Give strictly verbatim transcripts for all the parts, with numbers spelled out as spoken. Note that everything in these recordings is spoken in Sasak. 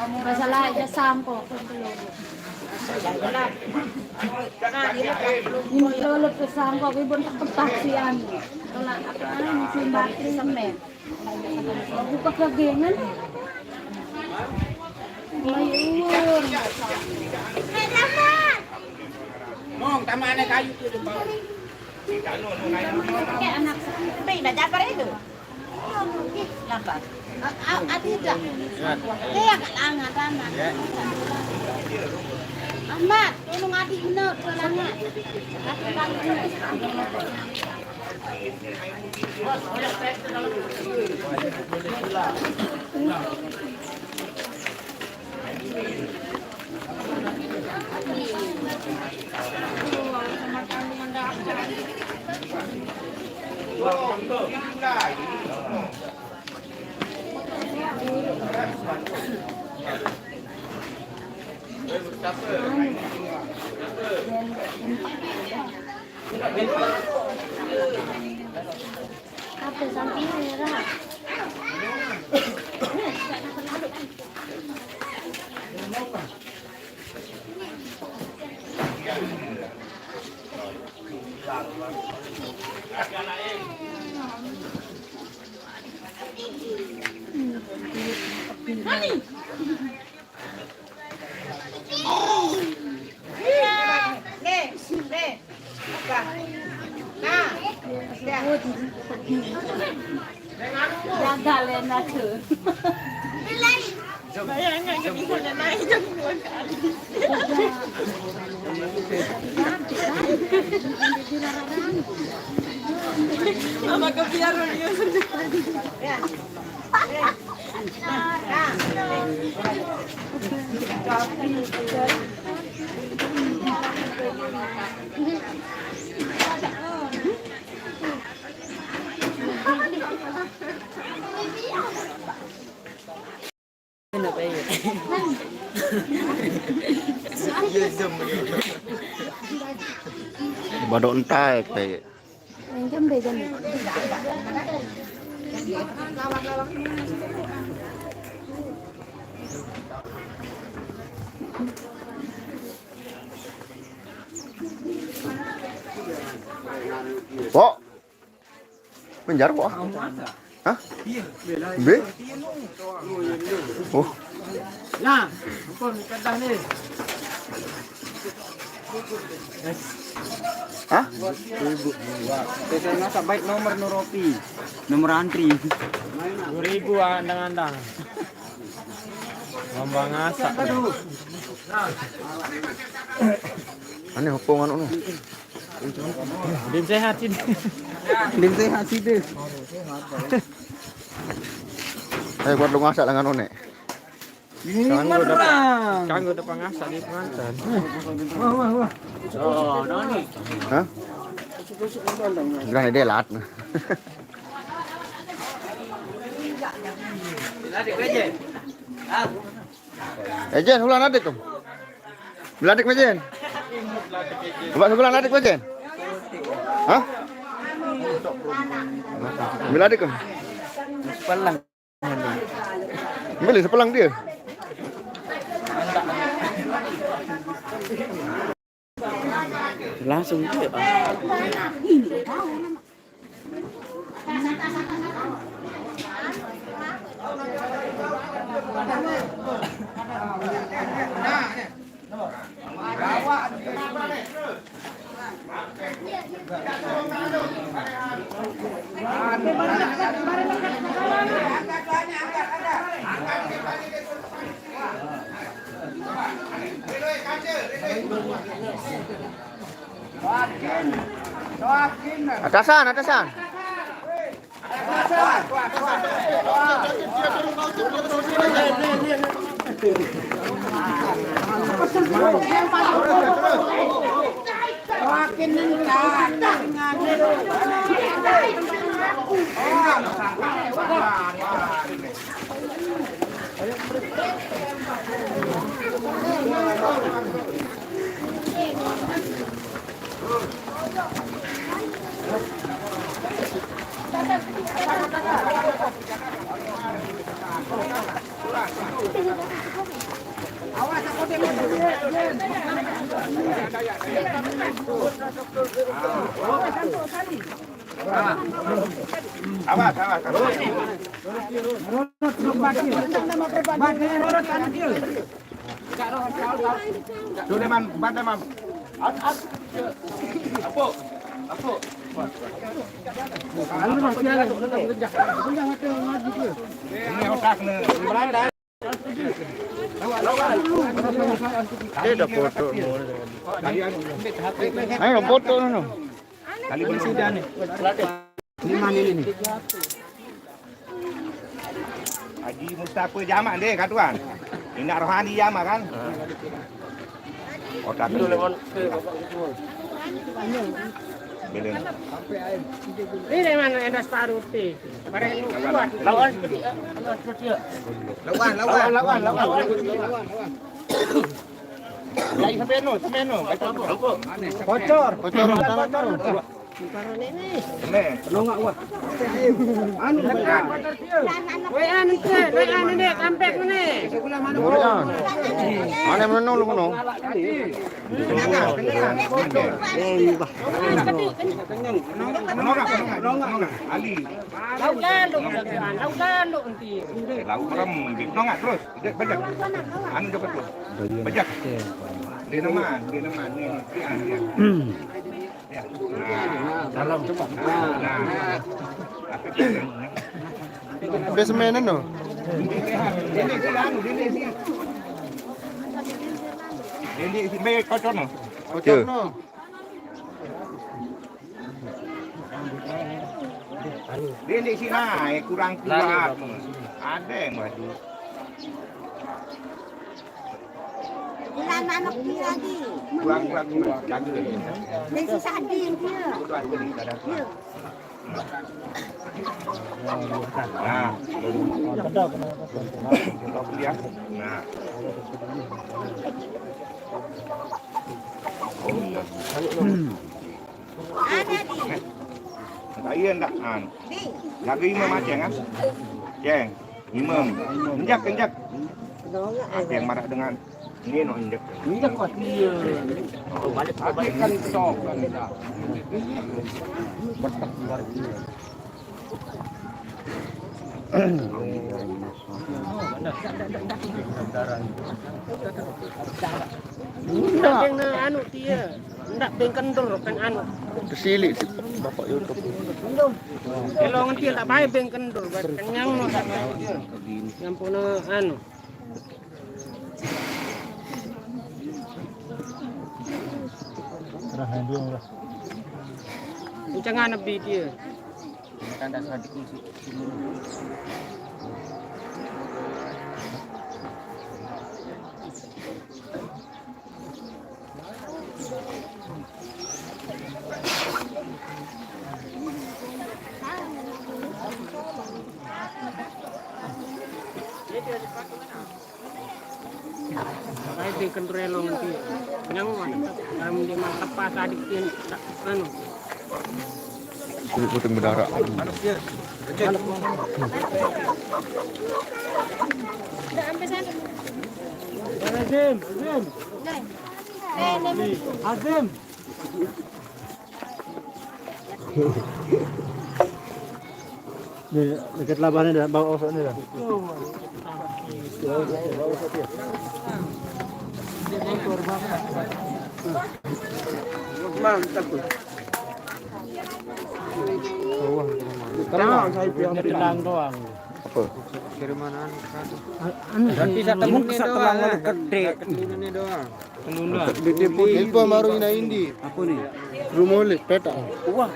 Masalah aja sangko. Ini lolo ke sangko, ibu tak petah sian. Kalau apa, ini si bateri semen. Buka kagengan. Mayur. Mong, tamane kayu tu, Bang. Kayak anak. Baik, dah capai itu. Lapar. Ati dah. Dia agak langat, langat. Ahmad, tolong adik benar, langat. Apa sampingnya, Ra? Jaga Lena tuh. Bayangkan, nggak bisa, udah naik jam dua kali. Sama ke biar dia sendiri. Badok entai kayak. Jam deh, jam. Pok. Menjar, Pok. Hah? Be? Oh. Nah, ampun, kadah ni. Hah? Saya masak baik nomor Nuropi. Nomor antri. Dua ribu andang-andang. Lomba ngasak. Aduh. Aneh hubungan anu. Dim sehat sih. Dim sehat sih deh. Ayo buat lu ngasak lengan onek. Ini kanggo dapat, kanggo dapat ngasak di pengantin. Wah, wah, wah. Oh, noni. Hah? Gerah dia lat. Ejen, hulan adik kem. Bila adik mejen. Coba sebulan adik mejen. Hah? Bila adik kem. Sepelang. Beli sepelang dia. Langsung dia. Atasan, atasan. Awas, awas, awas. Sudah, man, pada, man. At, at. Apo? Apo? Ini otak nih. Dia ada foto. Ayo foto no. Kali ini sudah nih. Ini mana ini? Haji Mustafa jamak deh katuan. Indak Rohani jamak kan? Otak itu. Lemon. Belen. Ini mana endas paruti? Barang kuat. Lawan. Lawan, lawan, lawan, lawan. Jadi sampai no, sampai no. Bocor. Bocor. Bocor. Nengok wah. Anu, weh, anu, cek, weh, anu, dek, kampek ni. Mana menenung lu, menenung? Lalu, lalu, lalu, nanti. Lalu, nengok terus. Bejak, bejak. Anu dapat tu. Bejak. Dia nama, dia nama ni. Dia, dia. Ya. Nah, dalam. Nah. Udah semenan no. Ini si anu, ini si. Ini si, baik kocok no. Kocok no. Dia di sini, eh, kurang kuat. Ada yang baju. Hilang anak dia lagi. Kurang kuat, kurang. Jaga. Dan si Sadi dia. Itu ada. Ya. Nah. Nah. Ada di. Saya ndak, ah. Di. Jaga imam Aceh, kan? Ceng, imam. Injak, injak. Ada yang marah dengan ini, no, injak. Injak kuat dia. Balik, balik. Kan sok, kan. Ndak beng anu dia. Ndak beng kendur kan anu. Tersilik si bapak YouTube. Kalau ngerti tak baik beng kendur, buat kenyang no tak baik dia. Yang pun anu. Kencang anu bi dia. Tanda sadik ni si. Saya di kendur elong nanti. Nyang mana? Kalau dia mah tepas adik dia, tak, anu. Kulit puting berdarah. Azim, Azim. Azim. Ni, dekat labah ni dah, bau osok ni dah. Mantap tu. Tenang, saya biar tenang doang. Apa? Kiriman anu. Anu, tapi satu mungkin satu doang, lawan lah. Gede. Ini doang. Penunda. Info baru ina indi. Apa ni? Rumah oleh peta. Wah.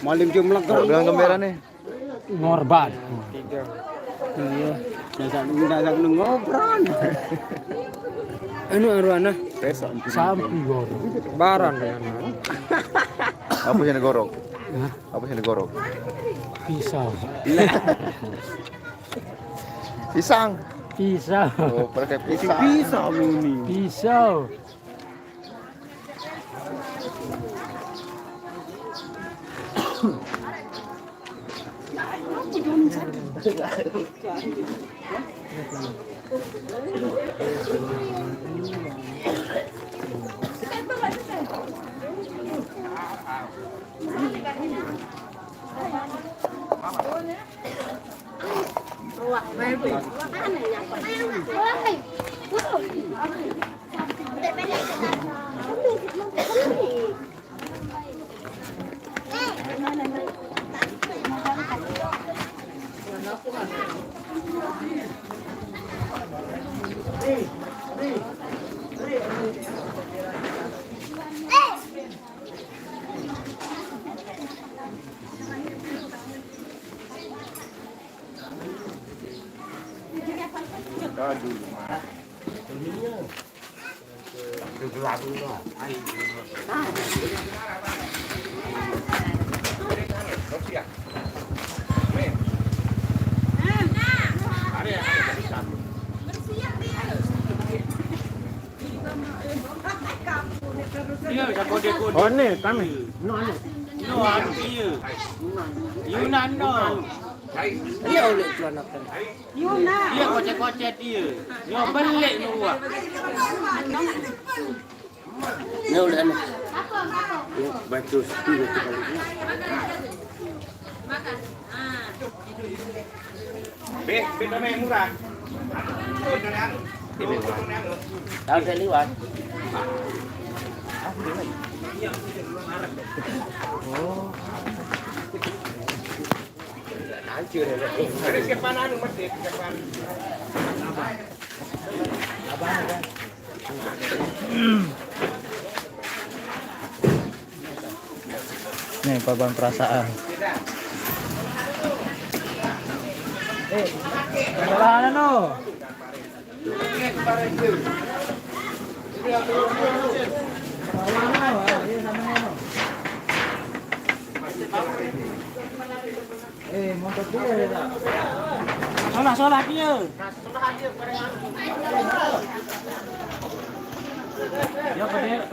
Malam jam melengkar. Bilang kamera ni. Ngorban. Tiga. Iya. Dasar dasar ngobran. Anu arwana. Sampi gorok. Barang ya. Apa yang gorok? Hah? Apa yang gorok? Pisau. Pisang. Pisau. Oh, pakai pisang. Pisau ni. Pisau. Iya, bisa kode-kode. Oh, ini kami. No, anu. No, anu, iya. Yunan, no. Iya, oleh celana kan. Iya, kocet-kocet, iya. Yo, balik, no, wah. Ini oleh anu. Ini bagus. Be, be, kami murah. Ini murah. Tahu saya liwat. Oh. Hancur ya. Ada siapa anu, mesti siapa? Abang, abang. Nih, korban perasaan. Eh, salah no. Eh, motor dia ya, tak? Salah, salah dia. Ya, pada